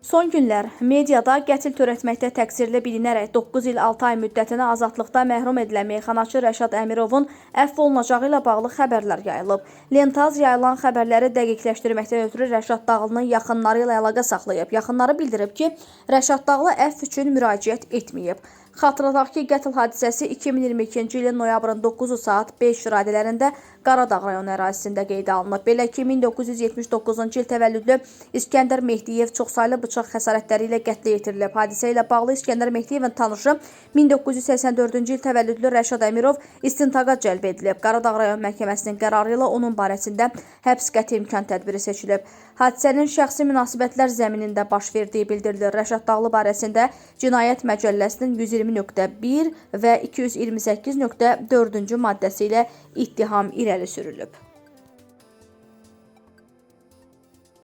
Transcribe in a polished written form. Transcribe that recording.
Son günlər mediada qətl törətməkdə təqsirli bilinərək 9 il 6 ay müddətinə azadlıqdan məhrum edilən meyxanaçı Rəşad Əmirovun əfv olunacağı ilə bağlı xəbərlər yayılıb. Lentaz yayılan xəbərləri dəqiqləşdirməkdən ötürü Rəşad Dağlının yaxınları ilə əlaqə saxlayıb. Yaxınları bildirib ki, Rəşad Dağlı əfv üçün müraciət etməyib. Xatırladaq ki, qətl hadisəsi 2022-ci ilin noyabrın 9-u saat 5 radələrində Qaradağ rayonu ərazisində qeydə alınıb. Belə ki, 1979-cu il təvəllüdlü İskəndər Mehdiyev çoxsaylı bıçaq xəsarətləri ilə qətlə yetirilib. Hadisə ilə bağlı İskəndər Mehdiyevin tanışı 1984-cü il təvəllüdlü Rəşad Əmirov istintaqa cəlb edilib. Qaradağ rayon məhkəməsinin qərarı ilə onun barəsində həbs qəti imkan tədbiri seçilib. Hadisənin şəxsi münasibətlər zəminində baş verdiyi bildirilir. Rəşad Dağlı barəsində Cinayət Məcəlləsinin 120.1 və 228.4-cü maddəsi ilə ittiham irəli sürülüb.